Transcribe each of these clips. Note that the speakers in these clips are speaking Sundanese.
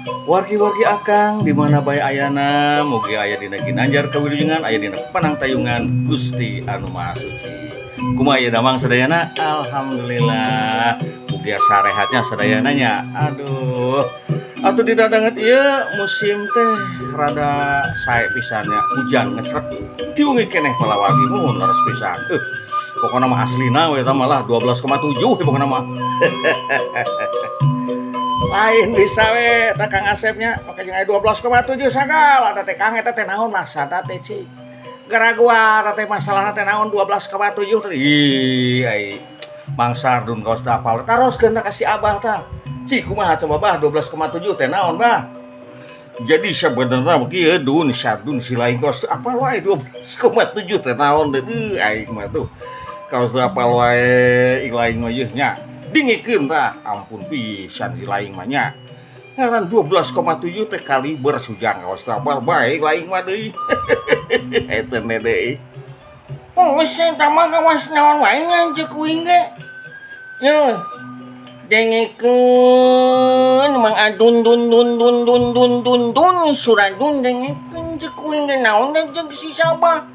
Wargi-wargi Akang di mana bae ayana, mugi aya dina ginanjar kawilujengan, aya dina panangtayungan Gusti Anu Maha Suci. Kumaha ieu damang sadayana? Alhamdulillah. Mugi sarehatnya sadayana nya. Aduh. Atuh didadanget ieu musim teh rada sae pisan nya, hujan ngecrek. Diwengi keneh palawargi muhun leres pisan. Pokona mah aslina we eta mah lah 12,7 pokona mah. Lain bisa we eta Kang Asep nya, make jeung aya 12,7 sagala eta teh Kang eta teh naon masana teh cik. Garaguar teh masalahna teh naon 12,7 teh. Ih ai Mang Sardun kaos teu apal. Taroskeun ka si Abah tah. Cik kumaha coba Bah 12,7 teh naon Bah? Jadi sebenarnya kieu Dun Sardun si lain kaos teu apal wae 12,7 teh naon teh. Deuh aing mah tuh. Kaos teu apal wae lain mah yeuh nya. Dingikeun tah, ampun pisan si lain mah nya. Ngaran 12,7 teh kaliber sujang kaos teu apal bae lain mah deui. Eta deui. Oh, geus eta mah kawas naon wae nya ceuk uing ge. Yeuh. Dengekeun Mang Adun dun dun dun dun dun dun dun Suradun dengekeun ceuk uing ge naon teh ceuk si Sabah.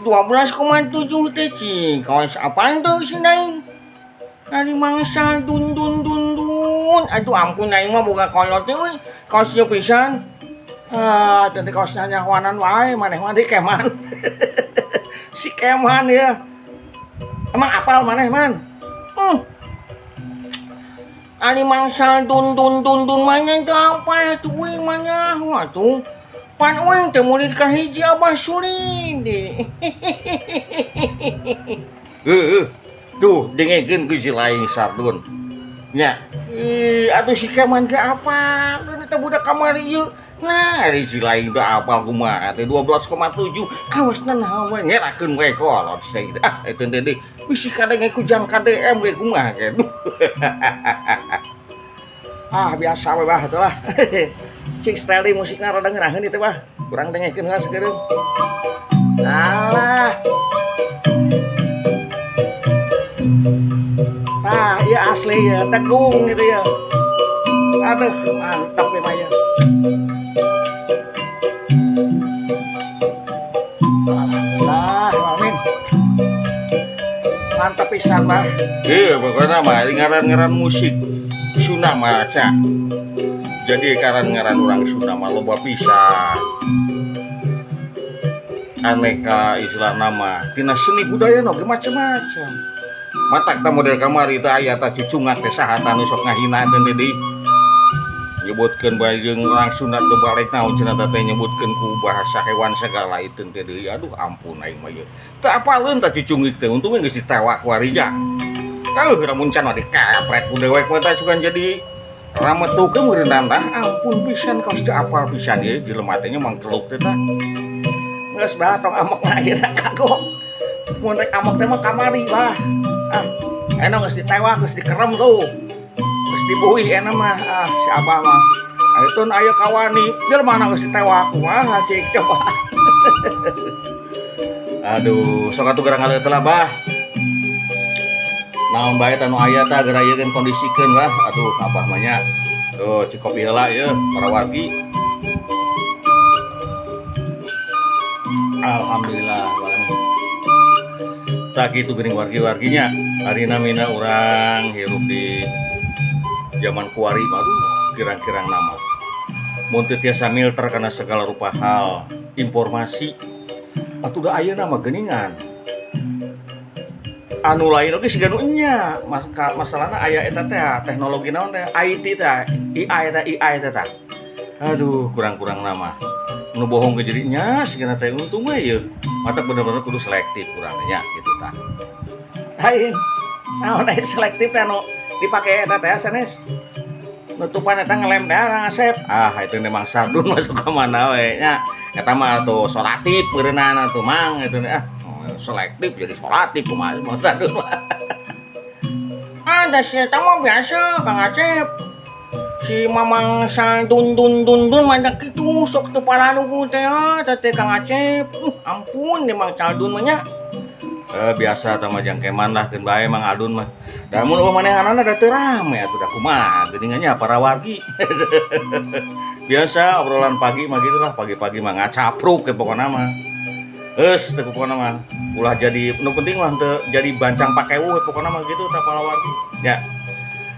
12,7 teh cing kawas apaan tuh si Naing? Ari mangsa dun dun dun dun. Aduh ampun aing mah boga kolot teh euy. Kaos ieu pisan. Ah, teh kaos nyahoanan wae maneh mah deui Keman. Si Keman ya. Emang apal maneh man? Ari mangsa dun dun dun dun mah nya teu apal atuh uing mah nyaho atuh. Pan uing teh murid kahiji Abah Sulidi. Heueuh. Duh, dengekeun ku si lain Sardun. Nya, ih atuh si Keman ge apal, eta budak kamari ieu. Nah, ari si lain teh apal kumaha teh 12,7. Kawasna naon we ngerakeun we kolot teh. Ah, eta teh deui. Bisi kadenge ku jang KDM ge kumaha ge. Duh. Ah, biasa we bah atuh lah. Cik style musikna rada ngeraheun ieu teh bah. Kurang dengekeun heula sakedeung. Alah. Tah, ieu asli ya, tegung gitu ya. Aduh, mantap nih mah ya. Alhamdulillah, amin. Mantap pisan, Bah. Iya, pokoknya mah ngaran-ngaran musik Sunda mah ca. Jadi ngaran-ngaran orang Sunda mah loba pisan. Aneka istilah nama, tina seni budaya oge macam-macam. Matak ta model kamari teh aya tah cucungak teh saha tah nu sok ngahina teh deui. Nyebutkeun bae jeung orang Sunda teu balik naon cenah teh nyebutkeun ku bahasa hewan segala itu teh deui. Aduh ampun aing mah ieu. Teu apaleun tah cucungik teh untung we geus ditewak ku Arija. Lamun can mah dikepret ku dewek mah tah sugan jadi rametukeun meureundan tah. Ampun pisan kaos teu apal pisan ieu jelema teh nya mangkeluk teh tah. Geus bah tong amok mah ayeuna kagok. Mun rek amok teh mah kamari bah. Ah, enak geus ditewak geus dikerem tuh. Geus dibui enak mah. Ah, si Abah mah. Ayo tun aya kawani, jelema geus ditewak kumaha cik coba. Aduh, sok atuh gerang ngaleut lah bah. Naon bae tah nu aya tah geura ieu kondisikeun bah. Aduh, Abah mah nya. Tuh cik kopi heula ieu para wargi. Alhamdulillah. Tak gitu geuning wargi-warginya. Harina mina urang hirup di zaman kuari mah aduh kirang-kirang nama. Mun teu tiasa milter kana segala rupa hal informasi atuh da ayeuna mah geuningan. Anu lain oge siga nu enya, masalahna aya eta teh teknologi naon teh IT teh, AI teh, AI teh tah. Aduh, kurang-kurang nama. Nu bohong ge jadi nya sigana teh untung we ieu. Mata bener-bener kudu selektif urang teh nya kitu tah. Lain. Naon aya selektif teh anu dipake eta teh sanes. Nutupan eta ngelem teh Kang Asep. Ah, itu memang Sardun masuk ka mana we nya. Eta mah atuh solatif meureunana atuh Mang itu ah. Selektif jadi solatif kumaha Mang Sardun mah. Ah, da si eta mah biasa Kang Acep. Si Mamang Sardun dun dun dun mah da kitu sok teu pararugu teh ah teh Kang Acep. Ampun Mang Sardun mah nya. Eh, biasa tah mah jangkeman lah, keun bae Mang Adun mah. Da mun euweuh manehanana da teu rame atuh, da kumaha geuningan nya para wargi. Biasa obrolan pagi mah gitulah, pagi-pagi mah ngacapruk ke pokona mah. Geus teu pokona mah. Ulah jadi nu penting mah teu jadi bancang pakewuh pokona mah gitu tah para wargi. Ya.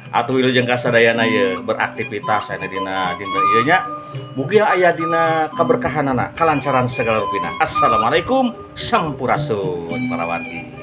Atuh wilujeng kasadayana ye beraktivitas aya dina dinten ieu nya. Mugi aya dina kaberkahanana, kalancaran segala rupina. Assalamualaikum, sampurasun para wargi.